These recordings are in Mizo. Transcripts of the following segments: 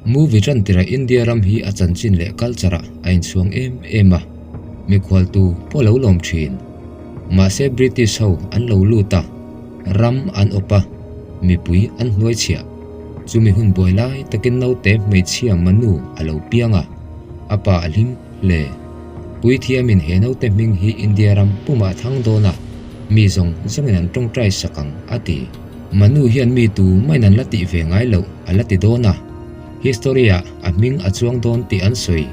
Movie tan tirah India ram hi a chanchin leh culture ah a inchhuang em em a, mikhual tu pawh lo lawm thin. Mahse British ho an lo lut a, ram an awp a, mipui an hnuai chhiah. Chumi hun buai lai takin naute hmeichhia Manu a lo piang a, a pa a hlim hle. Puithiamin he naute hming hi India ram pumah thang dawn a, mi zawng zawngin an tawngtai sak ang a ti. Manu hian mi tu main an la tih ve ngai loh a la ti dawn a, history ah a hming a chuang dawn tih an sawi.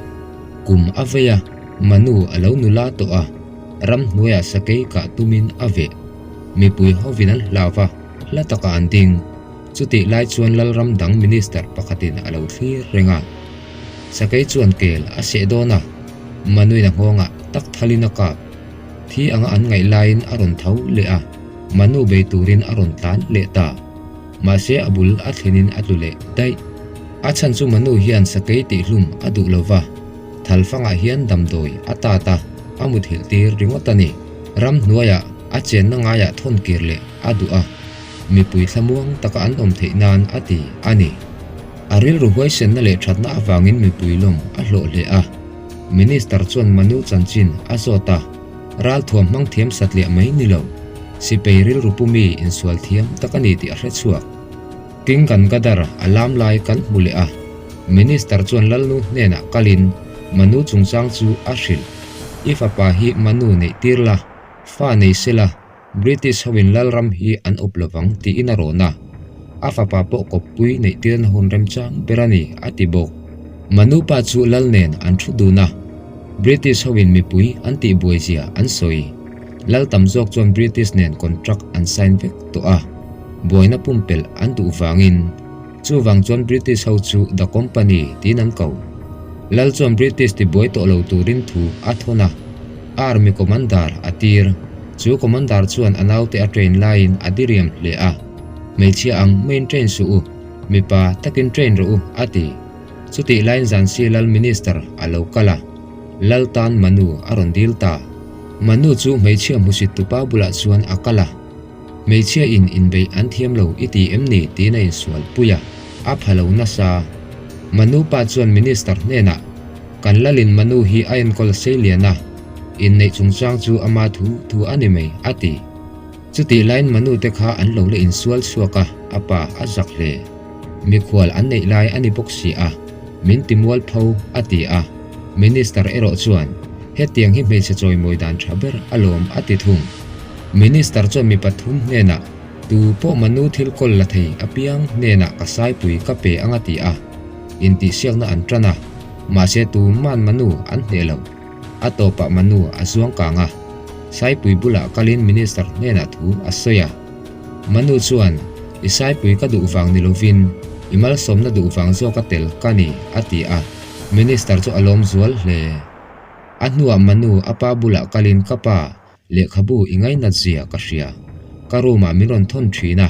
Kum a vei a, Manu a lo nula tawh a, ramhnuaiah sakei kah tumin a veh. Mipui hovin an hlau va, hla takah an ding. Chutih lai chuan Lalram dang minister pakhatin a lo thlir reng a. Sakei chuan kel a seh dawn a, Manuin a nghawngah tak thalin a kap. Thi anga an ngaih laiin a rawn tho leh a, Manu bei turin a rawn tlan leh ta. Mahse a bul a thlenin a tlu leh daih. A chhan chu Manu hian sakei tihhlum a duh lo va, thalfangah hian damdawi a tat a, a muthilh tir ringawt a ni. Ramhnuaiah a chenna ngaiah thawn kir leh a duh a, mipui thlamuang taka an awm theih nan a ti a ni. A rilru huaisenna leh thatna avangin mipui lawm a hlawh hle a. Minister chuan Manu chanchin a zawt a, ralthuam hmang thiam satliah mai ni lo, sipei rilru pumi insual thiam tak a ni tih a hre chhuak. King Gangadhar a lam lai kan hmu leh a, Minister chuan Lalnu hnenah kalin Manu chungchang chu a hrilh. I fapa hi Manu neih tir la, fa nei se la, British hoin Lalram hi an awp lovang tiin a rawn a, a fapa pawh kawppui neih tirna hun remchang ber a ni, a ti bawk. Manu pa chu Lal nen an thu dun a, British hoin mipui an tihbuai zia an sawi. Lal tam zawk chuan British nen contract an sign vek tawh a, buaina pumpelh an duh vangin. Chuvang chuan British ho chu The Company tiin an ko. Lal chuan British tibuai tawh lo turin thu a thawn a, Army Commander a tir. Chu Commander chuan a naute a train laiin a diriam hle a, Hmeichhia ang main train suh u, mipa takin train rawh u, a ti. Chutih laiin Zansi Lal Minister a lo kal a, Lal tan Manu a rawn dil ta. Manu chu hmeichhia hmusit tupa bulah chuan a kal a. Hmeichhia in inbeih an thiam lo i ti em ni tiin a insual pui a, a pha lo nasa. Manu pa chuan Minister hnenah, Kan Lalin Manu hi a enkawl sei lian a, inneih chungchang chu ama thu thu a ni mai, a ti. Chutih laiin Manu te kha an lo la insual chhuak a, a pa a zak hle. Mikhual an neih lai a ni bawk si a, min ti mual pho, a ti a. Minister erawh chuan, Hetiang hi hmeichhe chawimawi dan tha ber alawm, a ti thung. Minister chuan mi pathum hnenah, Tu pawh Manu thil kawl la thei apiang hnenah ka saipui ka pe ang a ti a, intihsiakna an tan a, mahse tuman Manu an hneh lo. A tawpah Manu a zuang kang a, saipui bulah kalin Minister hnenah thu a sawi a. Manu chuan, I saipui ka duh vang ni lovin, i malsawmna duh vang zawka tel ka ni, a ti a, Minister chu a lawm zual hle. A hnuah Manu a pa bulah kalin ka pa, Lehkhabu i ngainat zia ka hria. Ka room ah min rawn thawn thin a,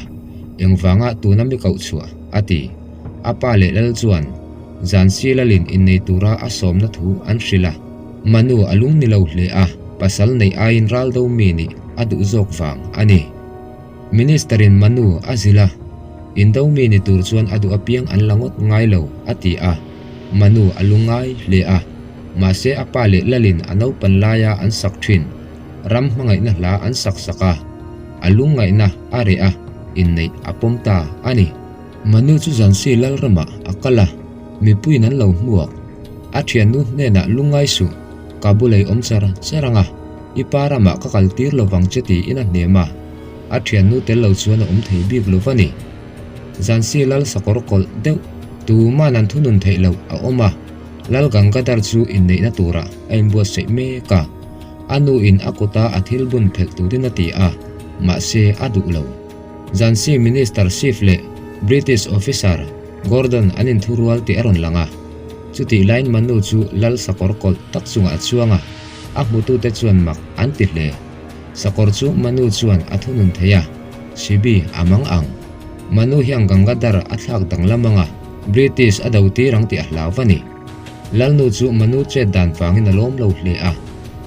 engvanga tuna mi koh chhuah? a ti. A pa leh lal chuan zan si lalin innei tura a sawmna thu an hrilh a. Manu a lung ni lo hle a, pasal neih aiin ral do mi nih a duh zawk vang a ni. Minister in Manu a zilh a, indo mi ni tur chuan a duh apiang an la ngawt ngai lo a ti a. Manu a lung ngai hle a. Mahse a pa leh lalin a naupan laia an sak thin ram hmangaihna hla an sak sak a, a lungngaihna a reh a, inneih a pawm ta a ni. Manu chu Zansi Lalramah a kal a, mipuiin an lo hmuak. A thiannu hnenah lungngai suh, ka bulei awm char char ang a, i pa ramah ka kal tir lovang che tiin a hnem a, a thiannu tel lo chuan a awm thei bik lo va ni. Zansi Lal sakawr kawlh deuh, tuman an thunun theih loh a awm a. Lal Gangadhar chu inneihna turah a inbuatsaih mek a, a nuin a kuta a thil bun phelh turin a ti a, mahse a duh lo. Jhansi Minister Schiff leh British Officer Gordon an inthurual tih a rawn lang a, chutih laiin Manu chu Lal sakawr kawlh tak chungah a chuang a, a hmutute chuan mak an ti hle. Sakawr chu Manu chuan a thunun thei a, Sibi a mang ang. Manu hian Gangadhar a thlak danglam ang a, British a do tir ang tih a hlau va ni. Lalnu chu Manu chet dan vangin a lawm lo hle a,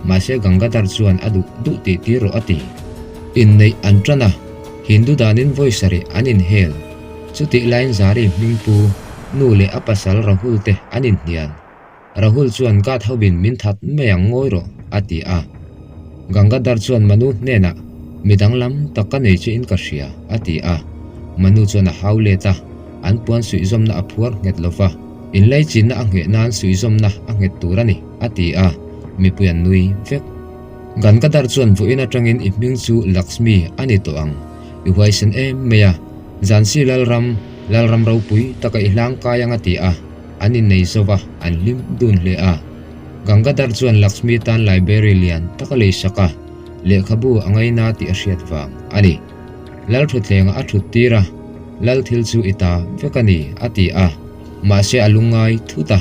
mahse Gangadhar chuan a duh duh tih tir rawh a ti. Inneih an tan a, Hindu danin vawi sarih an inhel. Chutih laiin Zari hming pu Nu leh a pasal Rahul te an inhnial. Rahul chuan guard hovin min that mai ang ngawi rawh a ti a. Gangadhar chuan Manu hnenah mi danglam tak ka nei che in ka hria a ti a. Manu chuan a hau let a, an puan suihzawmna a phuar nghet lo va, inlaichinna a ngheh nan suihzawmna a nghet tur a ni a ti a, mipui an nui vek. Gangadhar chuan vawiin atangin i hming chu Lakshmi a ni tawh ang, i huaisen em mai a, Jhansi Lalram, Lalram ropui taka i hlang kai ang a ti a. An innei zo va, an hlim dun hle a. Gangadhar chuan Lakshmi tan library lian tak a leisak a, lehkhabu a ngaina tih a hriat vang a ni. Lal thutthlengah a thut tir a, Lal thil chu i ta vek a ni, a ti a. Mahse a lungngai thut a,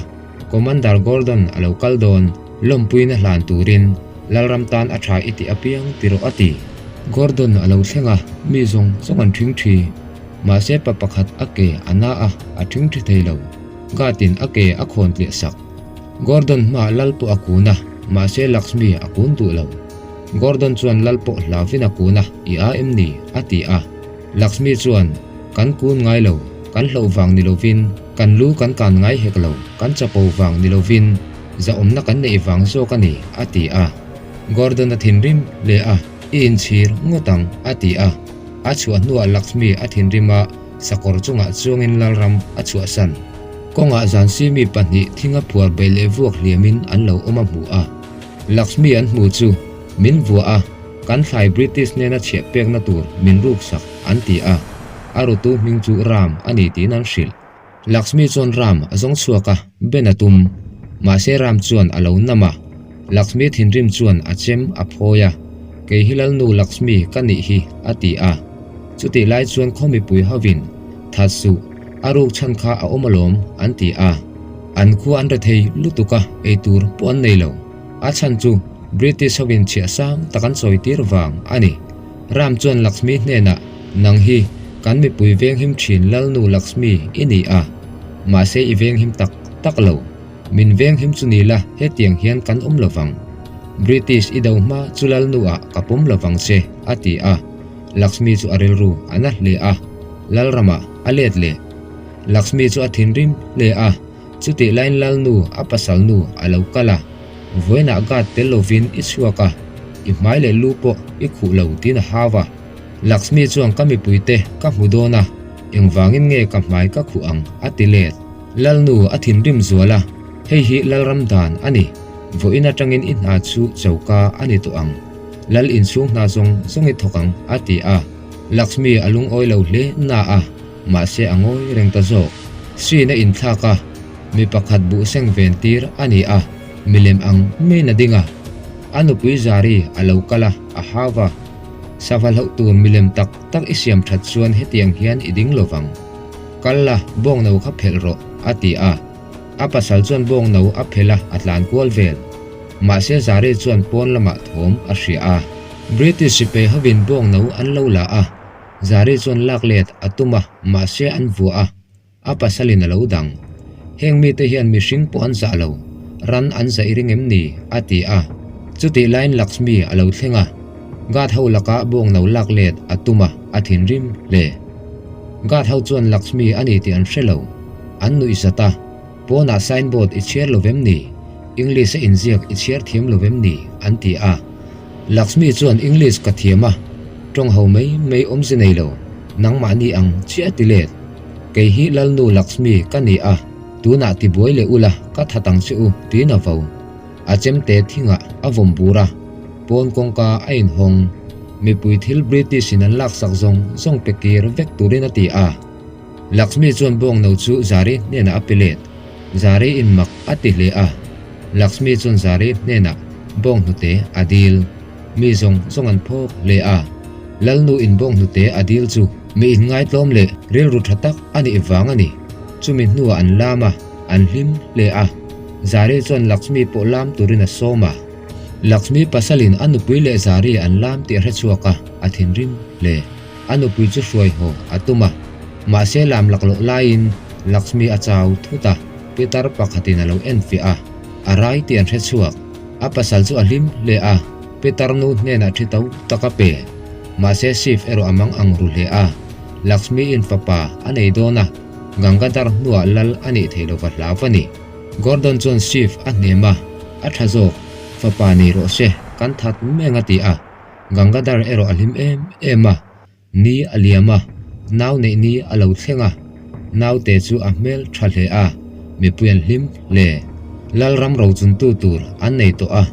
Commander Gordon a lo kal dawn, lawmpuina hlan turin Lalram tan a tha i tih apiang ti rawh a ti. Gordon a lo thleng a, mi zawng zawng an ṭhing ṭhi. Mahse pa pakhat a ke a na a, a ṭhingṭhi thei lo. Guard-in a ke a khawn tliah sak. Gordon hmaah lal pawh a kun a, mahse Lakshmi a kun duh lo. Gordon chuan lal pawh hlauvin a kun a, I a em ni? a ti a. Lakshmi chuan, Kan kun ngai lo, kan hloh vang ni lovin, kan lu kan kan ngai hek lo, kan chapo vang ni lovin, zahawmna kan neih vang zawk a ni, a ti a. Gordon a thinrim hle a, I inchhir ngawt ang, a ti a. A chhuah hnuah Lakshmi a thinrim a, sakawr chungah chuangin Lalram a chhuahsan. Kawngah Jhansi mi pahnih thinga phuar beih leh vuak hliamin an lo awm a hmu a. Lakshmi an hmu chu min vuah a, kan thlai British hnena chhiah pekna tur min ruksak an ti a, a rutu hming chu Ram a ni tiin an hrilh. Lakshmi chuan Ram a zawng chhuak a, ben a tum. Mahse Ram chuan a lo nam a. Lakshmi thinrim chuan a chem a phawi a, Kei hi Lalnu Lakshmi ka nih hi, a ti a. Chutih lai chuan khaw mipui hovin, That suh, a ruk chhan kha a awm alawm, an ti a. An khua an rethei lutuk a, eitur pawh an nei lo. A chhan chu British hovin chhiah sang tak an sawi tir vang a ni. Ram chuan Lakshmi hnenah, Nang hi kan mipui venghim thin Lalnu Lakshmi i ni a, mahse i venghim tak tak lo. Min venghim chu ni la, hetiang hian kan awm lo vang. British i do hma chu Lalnu ah ka pawm lo vang che, a ti a. Lakshmi chu a rilru a na hle a, Lalramah a let leh. Lakshmi chu a thinrim hle a. Chutih laiin Lalnu, a pasal nu, a lo kal a, vawiinah guard tel lovin i chhuak a, i hmai leh lu pawh i khuh lo tiin a hau a. Lakshmi chuan ka mipuite ka hmu dawn a, engvangin nge ka hmai ka khuh ang a ti let. Lalnu a thinrim zual a, hei hi Lalram dan a ni, vawiin atangin i hna chu choka a ni tawh ang, Lal inchhung hna zawng zawng i thawk ang a ti a. Lakshmi a lungawi lo hle na a. Mahse a ngawi reng ta zawk. Srin a inthlak a, mi pakhat buh seng ven tir a ni a, milem ang maiin a ding a. A nupui Zari a lo kal a, a hau va. Sava hlauh tur milem tak tak i siam that chuan hetiang hian i ding lo vang. Kal la, bawngno kha phelh rawh, a ti a. A pasal chuan bawngno a phelh a, a tlan kual vel. Mahse Zari chuan pawn lamah thawm a hria a. British sipai hovin bawngno an lo la a. Zari chuan lak let a tum a, mahse an vuah a, a pasalin a lo dang. Heng mite hian mihring pawh an zah lo, ran an zah i ring em ni? a ti a. Chutih laiin Lakshmi a lo thleng a, guard ho lakah bawngno lak let a tum a, a thinrim hle. Guard ho chuan Lakshmi a ni tih an hre lo, an nuih zat a, Pawnah signboard i chhiar lo vem ni? English a inziak i chhiar thiam lo vem ni? an ti a. Lakshmi chuan English ka thiam a, tawng ho mai mai awmze nei lo, nangmahni ang chiah ti let. Kei hi Lalnu Lakshmi ka ni a, tunah ti buai leh ula ka that ang che u tiin a vo. A chemte thingah a vawm bur a, pawn kawngka a inhawng. Mipui thil British in an laksak zawng zawng pe kir vek turin a ti a. Lakshmi chuan bawngno chu Zari hnenah a pe let. Zari in mak a ti hle a. Lakshmi chuan Zari hnenah bawnghnute a dil. Mi zawng zawng an phawk hle a. Lalnu in bawnghnute a dil chu mi inngaitlawm leh rilru tha tak a nih vang a ni. Chumi hnuah an lam a, an hlim hle a. Zari chuan Lakshmi pawh lam turin a sawm a. Lakshmi pasalin a nupui leh Zari an lam tih a hrechhuak a, a thinrim hle. A nupui chu hruai haw a tum a, mahse lam laklawh laiin Lakshmi a chau thut a, pitar pakhatin a lo enfiah a, a rai tih an hre chhuak. A pasal chu a hlim hle a, pitar nu hnenah thi to tak a pe. Mahse Shiv erawh a mang ang ru hle a, Lakshmi in fapa a nei dawn a. Gangadhar hnuah lal a nih theih lova hlau a ni. Gordon chuan Shiv a hnem a, A tha zawk, fapa nei rawh se, kan that meng a ti a. Gangadhar erawh a hlim em em a, Ni a liam a, nau neih ni a lo thleng a, naute chu a hmel tha hle a, mipui an hlim hle. Lalram rochuntu tur an nei tawh a,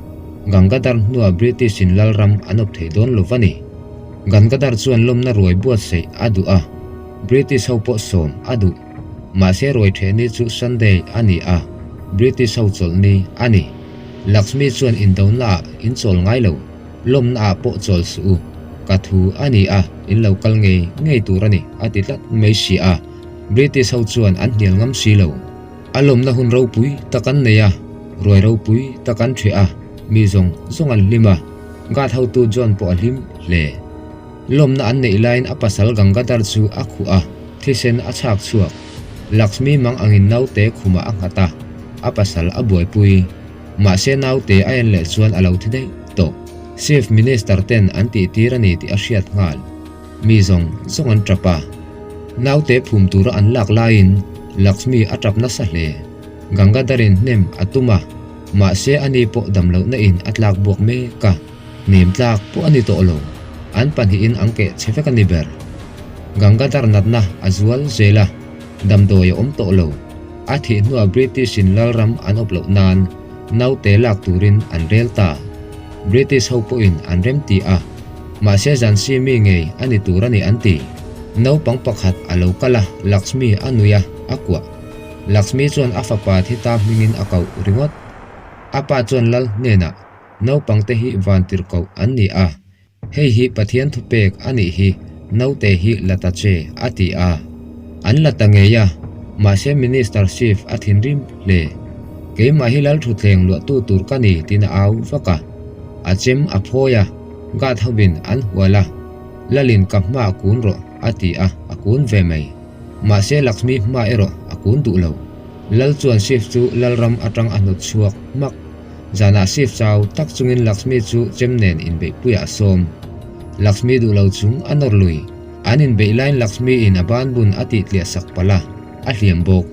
Gangadhar hnuah British in lalram an awp thei dawn lo va ni. Gangadhar chuan lawmna ruai buatsaih a duh a, British ho pawh sawm a duh. Mahse ruai theh ni chu Sunday a ni a, British ho chawlh ni a ni. Lakshmi chuan indonaah in chawl ngai lo. Lawmna ah pawh chawl suh u, ka thu a ni a, in lo kal ngei ngei tur a ni, a ti tlat mai si a. British ho chuan an hnial ngam si lo. A lawmna hun ropui tak an nei a, ruai ropui tak an ṭheh a, mi zawng zawng an hlim a, Guard hotu John pawh a hlim hle. Lawmna an neih laiin a pasal Gangadhar chu a khuh a, thisen a chhak chhuak. Lakshmi mang angin naute khumah a nghat a, a pasal a buaipui. Mahse naute a en leh chuan a lo thi daih tawh. Chief Minister ten an tih tir a ni tih a hriat nghal. Mi zawng zawng an tap a. Naute phum tura an lak laiin Lakshmi a tap nasa hle. Gangadharin hnem a tum a, mahse ani pawh dam lohna in a tlak buak mek a, hnem tlak pawh a ni tawh lo. An pahnihin an keh chhe vek a ni ber. Gangadhar natna a zual zel a, damdawi a awm tawh lo. A thih hnuah British-in lalram an awp loh nan naute lak turin an rel ta. British ho pawhin an rem ti a, mahse Jhansi mi ngei a ni tur a ni an ti. Naupang pakhat a lo kal a, Lakshmi a nui a, a kuah. Lakshmi chuan a fapa thi ta hmingin a koh ringawt. A pa chuan lal hnenah, Naupangte hi vantirhkoh an ni a, Hei hi Pathian thupek a nih hi, naute hi la ta che, a ti a. An la ta ngei a, mahse Minister Chief a thinrim hle. Keimah hi Lalthutthleng luahtu tur ka ni tiin a au vak a. A chem a phawi a, guard hovin an hual a, Lalin ka hmaah kun rawh, a ti a, a kun ve mai. Mahse Lakshmi hma erawh a kun duh lo. Lal chuan Chief chu Lalram atang a hnawt chhuak hmak. Zanah Shiv chau tak chungin Lakshmi chu chem nen inbeihpuiah a sawm. Lakshmi duh lo chung a nawr lui. An inbeih laiin Lakshmi in a ban bun a tih tliah sak palh a, a hliam bawk.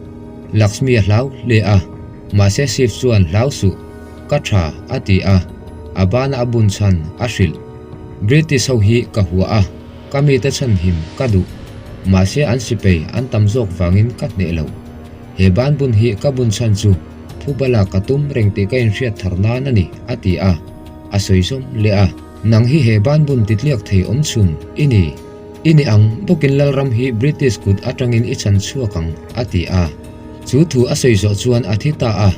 Lakshmi a hlau hle a, mahse Shiv chuan hlau suh, ka tha a ti a, a bana a bun chhan a hrilh. British ho hi ka hua a, ka mite chhanhim ka duh. Mahse an sipei an tam zawk vangin ka hneh lo. He ban bun hi ka bun chhan chu Phubala ka tum reng tih ka inhriat thar nan a ni, a ti a. A sawi zawm leh a. Nang hi he ban bun titliak thei awm chhun i ni. I ni ang bawkin Lalram hi British kut atangin i chhan chhuak ang, a ti a. Chu thu a sawi zawh chuan a thi ta a.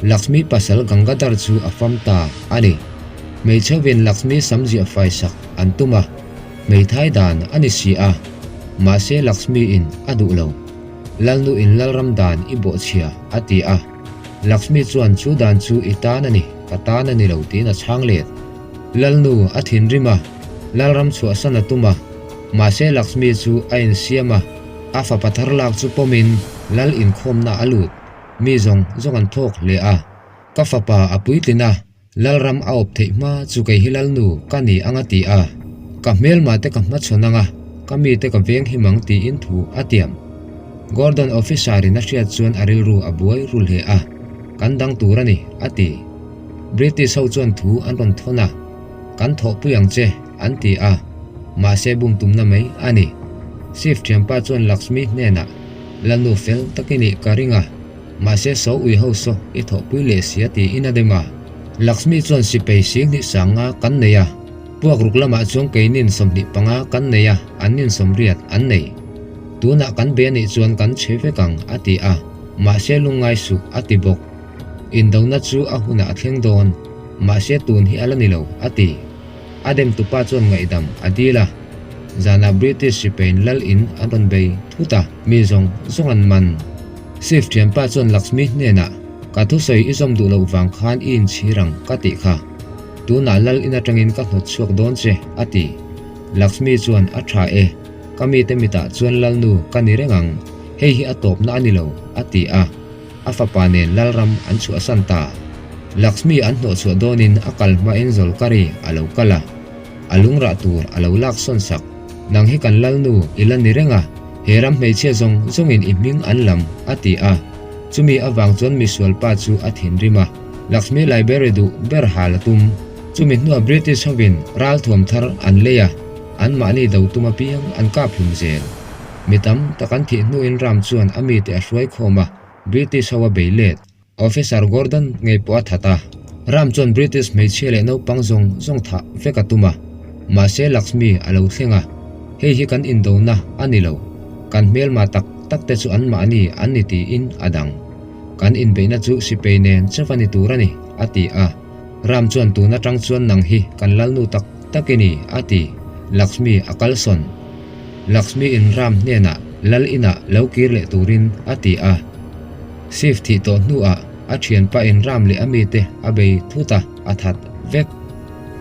Lakshmi pasal Gangadhar chu a fam ta a ni. Hmeichheuin Lakshmi sam ziah fai sak an tum a, hmeithai dan a ni si a. Mahse Lakshmi in a duh lo. Lalnu in Lalram dan i bawhchhia, a ti a. Lakshmi chuan chu dan chu i tan a ni, ka tan a ni lo tiin a chhang let. Lalnu a thinrim a, Lalram chhuahsan a tum a. Mahse Lakshmi chu a insiam a, a fapa thar lak chu pawmin Lal inkhawmna a lut. Mi zawng zawng an thawk hle a. Ka fapa a puitlin a, Lalram a awp theih hma chu kei hi Lalnu ka ni ang a ti a, ka hmelma te ka hmachhawn ang a, ka mite ka veng him ang tiin thu a tiam. Gordon officer in a hriat chuan a rilru a buai ru hle a, kan dang tur a ni, a ti. British ho chuan thu an rawn thawn a, kan thawhpui ang che, an ti a, mahse bum tumna mai a ni. Chief thianpa chuan Lakshmi hnenah, Lalnu fel tak i nih ka ring a, Mahse saw ui ho saw i thawhpui leh sia tiin a dem a. Lakshmi chuan sipei 20 sanga kan nei a, puak ruk lamah chuan keinin 25 kan nei a, annin 80 an nei. Tunah kan be anih chuan kan chhe vek ang a ti a, mahse lungngai suh a ti bawk. Indona chu a hunah a thleng dawn, mahse tun hi a la ni lo a ti. A dem tupa chuan ngaihdam a dil a, zanah British sipain lal in an rawn bei thut a, mi zawng zawng an man. Chief thianpa chuan Lakshmi hnenah, Ka thusawi i zawm duh loh vang khan i inchhir ang ka tih kha. Tunah lal in atangin ka hnawt chhuak dawn che, a ti. Lakshmi chuan, A tha e, ka mite mitah chuan lalnu ka ni reng ang, hei hi a tawpna a ni lo, a ti a. A fapa nen Lalram an chhuahsan ta. Lakshmi an hnawhchhuah dawnin a kal hmain Zolkari a lo kal a, a lungrah tur a lo lak sawn sak. Nang hi kan Lalnu i la ni reng a, He ram hmeichhia zawng zawngin i hming an lam, a ti a. Chumi avang chuan misual pa chu a thinrim a, Lakshmi Library duh ber hal a tum. Chumi hnuah British hovin ralthuam thar an lei a, anmahni do tum apiang an kap hlum zel. Mi tam tak an thih hnuin Ram chuan a mite a hruai khawm a, British ho a bei let. Officer Gordon ngei pawh a that a. Ram chuan British hmeichhia leh naupang zawng zawng thah vek a tum a. Mahse Lakshmi a lo thleng a, hei hi kan indona a ni lo. Kan hmelma tak tak te chu anmahni an ni tiin a dang. Kan inbeihna chu sipei nen chauh a ni tur a ni, a ti a. Ram chuan tun atang chuan nang hi kan lalnu tak tak i ni, a ti. Lakshmi a kalsawn. Lakshmi in Ram hnenah lal inah lo kir leh turin a ti a. Shiv thih tawh hnuah a thianpa in Ram leh a mite a bei thut a, a that vek.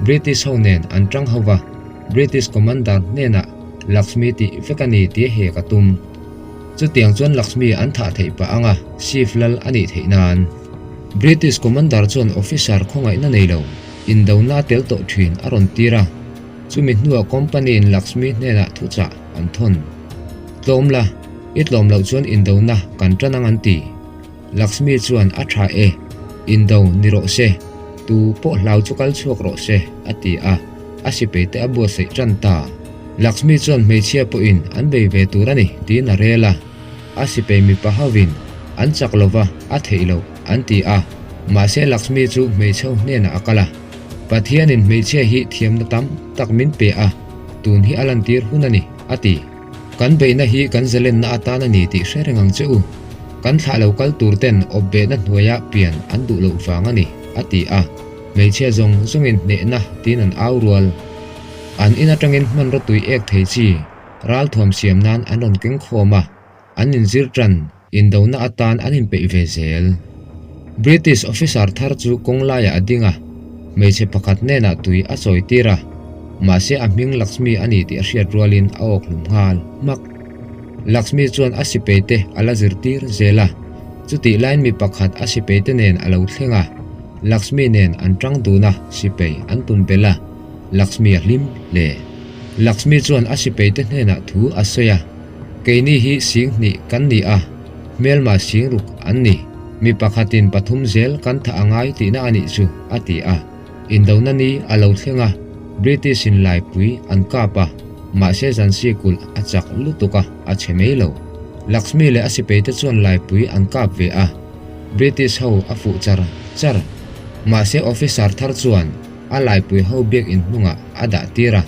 British ho nen an tang ho va, British Commander hnenah Lakshmi tih vek a ni tia hek a tum. Chutiang chuan Lakshmi an thah theih pah anga Shiv lal a nih theih nan. British Commander chuan officer khawngaihna nei lo, indona a tel tawh thin a rawn tir a. Chumi hnuah company in Lakshmi hnenah thuchah an thawn. Tlawm la, i tlawm loh chuan indona kan tan ang an ti. Lakshmi chuan a tha e, indo ni rawh se, tu pawh hlau chu kal chhuak rawh se, a ti a, a sipei te a buatsaih tan ta. Lakshmi chuan hmeichhia pawhin an bei ve tur a ni tiin a rel a, a sipei mipa hovin an chak lova a theih loh an ti a, mahse Lakshmi chu hmeichhe hnenah a kal a. Pathianin hmeichhia hi thiamna tam tak min pe a, tun hi a lantir hun a ni, a ti. Kan beihna hi kan zalenna atan a ni tih hre reng ang che u. Kan thlah lo kal tur ten awp behna hnuaia pian an duh loh vang a ni, a ti a. Hmeichhia zawng zawngin hnehna tiin an au rual. An in atangin hmanraw tui ek thei chi ralthuam siam nan an rawn keng khawm a. An inzir tan, indona atan an inpeih ve zel. British officer thar chu kawng laiah a ding a, hmeichhe pakhat hnenah tui a chawi tir a, mahse a hming Lakshmi a ni tih a hriat rualin a awk hlum nghal hmak. Lakshmi chuan a sipei te a la zirtir zel a, chutih laiin mi pakhat a sipei te nen a lo thleng a, Lakshmi nen an tang dun a, sipei an pun belh a, Lakshmi a hlim hle. Lakshmi chuan a sipei te hnenah thu a sawi a. Keini hi singhnih kan ni a, hmelma singruk an ni. Mi pakhatin pathum zel kan thah a ngai tihna a nih chu, a ti a. Indona ni a lo thleng a, British in laipui an kap a, mahse Jhansi kulh a chak lutuk a, a chhe mai lo. Lakshmi leh a sipeite chuan laipui an kap ve a, British ho a fuh char char. Mahse officer thar chuan a laipui ho biakin hnungah a dah tir a.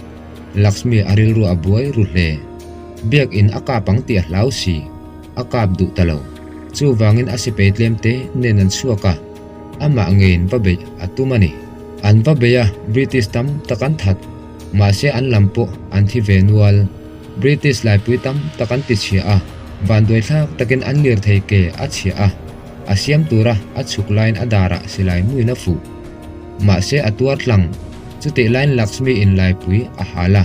Lakshmi a rilru a buai ru hle. Biakin a kap ang tih a hlau si, a kap duh ta lo. Chuvangin a sipei tlem te nen an chhuak a, amah ngeiin va beih a tum a ni. An va beih a, British tam tak an that. Mahse an lam pawh an thi ve nual. British laipui tam tak an ti chhia a, vanduai thlak takin an lirthei ke a chhia a, a siam tura a chhuk laiin a darah silai muin a fuh. Mahse a tuar tlang. Chutih laiin Lakshmi in laipui a hal a,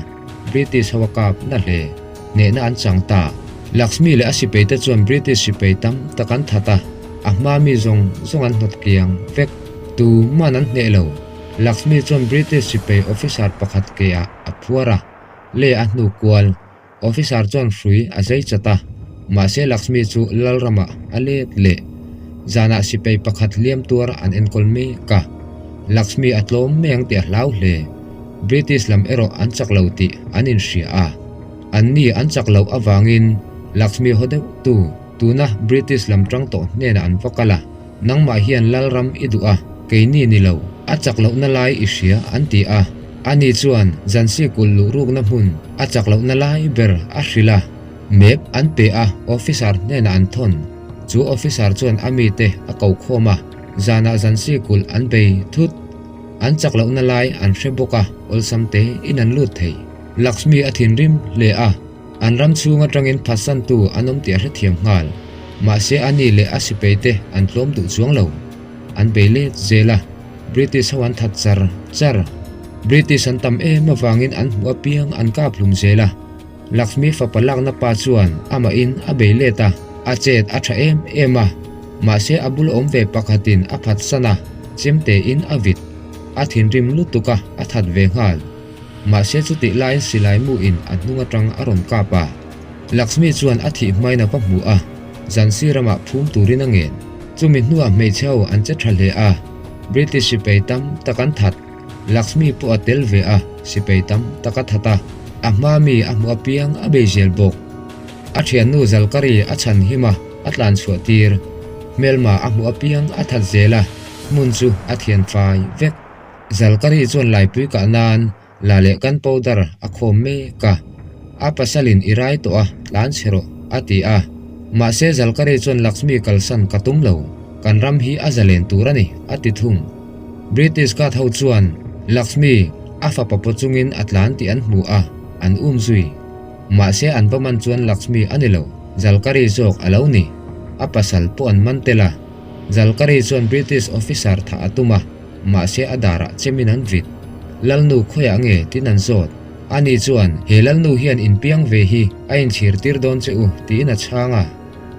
British ho a kap na hle. Hnehna an chang ta. Lakshmi leh a sipeite chuan British sipei tam tak an that a, a hma mi zawng zawng an hnawt kiang vek. Tu man an hneh lo. Lakshmi chuan British sipei officer pakhat ke ah a phuar a, le a hnu kual. Officer chuan hrui a zai chat a, mahse Lakshmi chu Lalramah a let leh. Zanah sipei pakhat hliam tuar an enkawl mek a, Lakshmi a tlawm mai ang tih a hlau hle. British lam erawh an chak lo tih an inhria a, anni an chak loh avangin Lakshmi haw deuh tu tuna British lam tang tawh hnenah an va kal a, Nangmah hian Lalram i duh a, keini ni lo, a chak lohna lai i hria an ti a. Ani chuan Jhansi kulh luh rukna hmun a chak lohna lai ber a hrilh a, map an pe a, officer hnenah an thawn. Chu officer chuan a mite a ko khawm a, zanah Jhansi kulh an bei thut. An chak lohna lai an hre bawk a, awlsam te in an lut thei. Lakshmi a thinrim hle a. An ram chhung atangin phatsantu an awm tih a hrethiam nghal. Mahse ani leh a sipeite an tlawm duh chuang lo. An bei let zel a, British ho an that char char. British an tam em avangin an hmuh apiang an kap hlum zel a. Lakshmi fapa lakna pa chuan amahin a bei let a, a chet a tha em em a. Mahse a bul awm ve pakhatin a phatsan a, chemtein a vit. A thinrim lutuk a, a that ve nghal. Mahse chutih laiin silai mu in a hnung atang a rawn kap a. Lakshmi chuan a thih hmain a va hmu a, Jhansi ramah phum turin a ngen. Chumi hnuah hmeichhe ho an che tha hle a, British sipai tam tak an that. Lakshmi pawh a tel ve a, sipai tam tak a that a, a hma mi a hmuh apiang a bei zel bawk. A thiannu Zalkari a chhan him a, a tlan chhuah tir. Hmelma a hmuh apiang a that zel a, hmun chu a thian fai vek. Zalkari chuan laipui kah nan La leh kan powder a khawm mek a, a pasalin i rai tawh a, tlan chhe rawh, a ti a. Mahse Zalkari chuan Lakshmi kalsan ka tum lo, kan ram hi a zalen tur a ni, a ti thung. British guard ho chuan Lakshmi a fapa paw chungin a tlan tih an hmu a, an um zui. Mahse an va man chuan Lakshmi a ni lo, Zalkari zawk a lo ni. A pasal pawh an man tel a. Zalkari chuan British officer thah a tum a. Mahse a darah chemin an vit. Lalnu khawiah nge tin an zawt? Ani chuan, He lalnu hian inpiang ve hi a inchhir tir dawn che u, tiin a chhang a.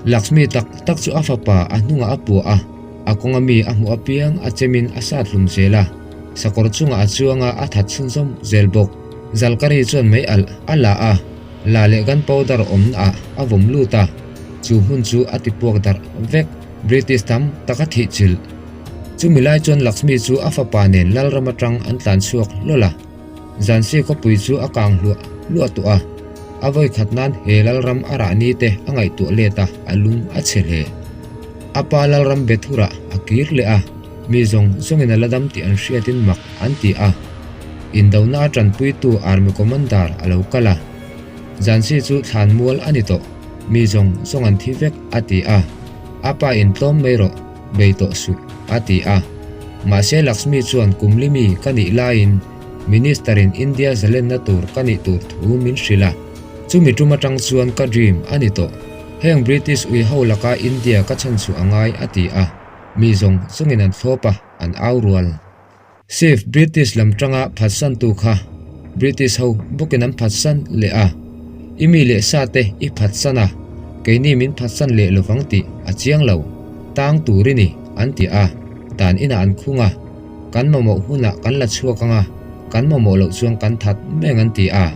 Lakshmi tak tak chu a fapa a hnungah a puah a, a kawnga mi a hmuh apiang a chemin a sat hlum zel a, sakawr chungah a chuang a, a that chhunzawm zel bawk. Zalkari chuan mei alh a la a, la leh gun powder awmna ah a vawm lut a, chu hmun chu a ti puak darh vek. British tam tak a thih chilh. Chumi lai chuan Lakshmi chu a fapa nen Lalram atang an tlan chhuak hlawl a. Jhansi khawpui chu a kang hluah hluah tawh a. A vawi khat nan he Lalram a rah ni te a ngaihtuah let a, a lung a chhe hle. A pa Lalram Bethurah a kir leh a, mi zawng zawngin a la dam tih an hriatin mak an ti a. Indona a tanpuitu Army Commander a lo kal a. Jhansi chu thlan mual a ni tawh, mi zawng zawng an thi vek a ti a. A pa in tlawm mai rawh. bei tawh suh, a ti a. Mahse Lakshmi chuan kum limi ka nih laiin Minister in India zalenna tur ka nih tur thu min hrilh a. Chumi tum atang chuan ka dream a ni tawh. Heng British ui ho laka India ka chhan chhuah a ngai a ti a. Mi zawng zawngin an thlawp a, an au rual. Chief British lam tanga phatsantu kha British ho bawkin an phatsan leh a, I mi leh sa te i phatsan a, keini min phatsan leh lovang tih a chiang lo, tang tur i ni, an ti a, tan inah an khung a, kan mamawh hunah kan la chhuak ang a, kan mamawh loh chuan kan that meng an ti a.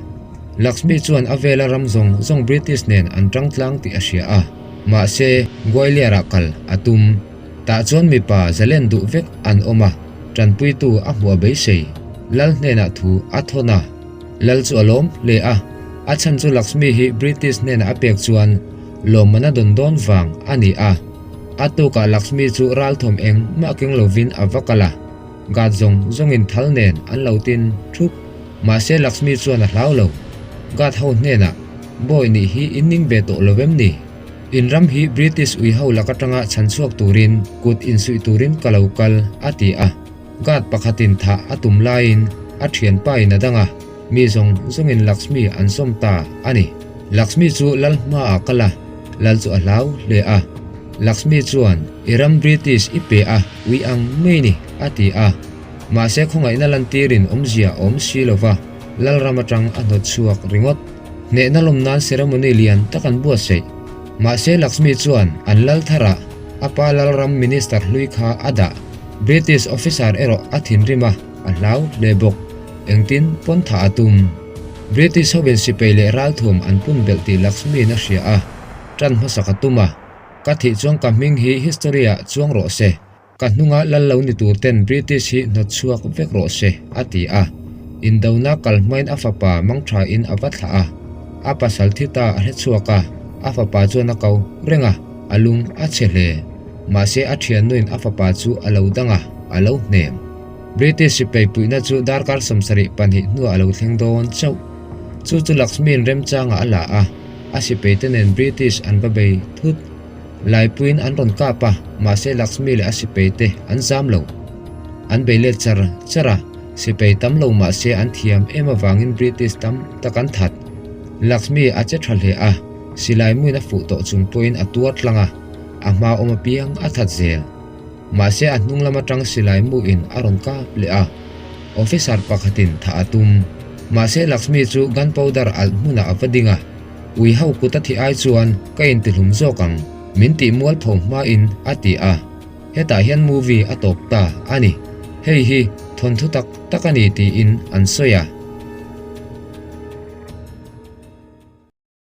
Lakshmi chuan a vela ram zawng zawng British nen an tang tlang tih a hria a, mahse Gwalior-ah kal a tum. Tah chuan mipa zalen duh vek an awm a, tanpuitu a hmuh a beisei. Lal hnenah thu a thawn a. Lal chu a lawm hle a, a chhan chu Lakshmi hi British hnenah a pek chuan lawmman a dawn dawn vang a ni a. A tukah Lakshmi chu ralthawm eng mah keng lovin a va kal a, guard zawng zawngin thal nen an lo tin thup. Mahse Lakshmi chuan a hlau lo. Guard ho hnenah, Bawi nih hi in ning ve tawh lo em ni? In ram hi British ui ho lak atanga chhan chhuak turin kut insuih turin ka lo kal, a ti a. Guard pakhatin thah a tum laiin a thianpa in a dang a, mi zawng zawngin Lakshmi an sawm ta a ni. Lakshmi chu lal hmaah kal a, lal chu a hlau hle a. Lakshmi chuan, I ram British i pe a, ui ang mai ni, a ti a. Mahse khawngaihna lantirin awmzia a awm si lova, lal ram atang a hnawt chhuak ringawt. Hnehna lawm nan ceremony lian tak an buatsaih. Mahse Lakshmi chuan an lal tharah a pa Lalram minister hlui kha a dah. British officer erawh a thinrim a, a hlau hle bawk. Engtin pawn thah a tum. British hovin sipai leh ralthuam an pun belh tih Lakshmi'n a hria a, tan hmasak a tum a. Ka thih chuan ka hming hi history ah chuang rawh se. Ka hnunga lal lo ni tur ten British hi hnawt chhuak vek rawh se, a ti a. Indona kal hmain a fapa mangtha in a va thlah a. A pasal thi ta a hre chhuak a, a fapa chuan a ko reng a, a lung a chhe hle. Mahse a thiannuin a fapa chu a lo dang a, a lo hnem. British sipai puihna chu darkar 72 hnuah a lo thleng dawn chauh. Chu chu Lakshmi'n remchangah a la a, a sipaite nen British an va bei thut. Laipuiin an rawn kap a, mahse Lakshmi leh a sipai te an zam lo. An bei let char char a, sipai tam lo mahse an thiam em avangin British tam tak an that. Lakshmi a che tha hle a, silai muin a fuh tawh chung pawhin a tuar tlang a, a hma awm apiang a that zel. Mahse a hnung lam atang silai muin a rawn kap leh a, officer pakhatin thah a tum. Mahse Lakshmi chu gunpowder alh hmunah a va ding a. Ui ho kut a thih ai chuan ka intihlum zawk ang, min tih mualpho hmain a ti a. Hetah hian movie a tawp ta a ni. Hei hi thawnthu tak tak a ni tiin an sawi a.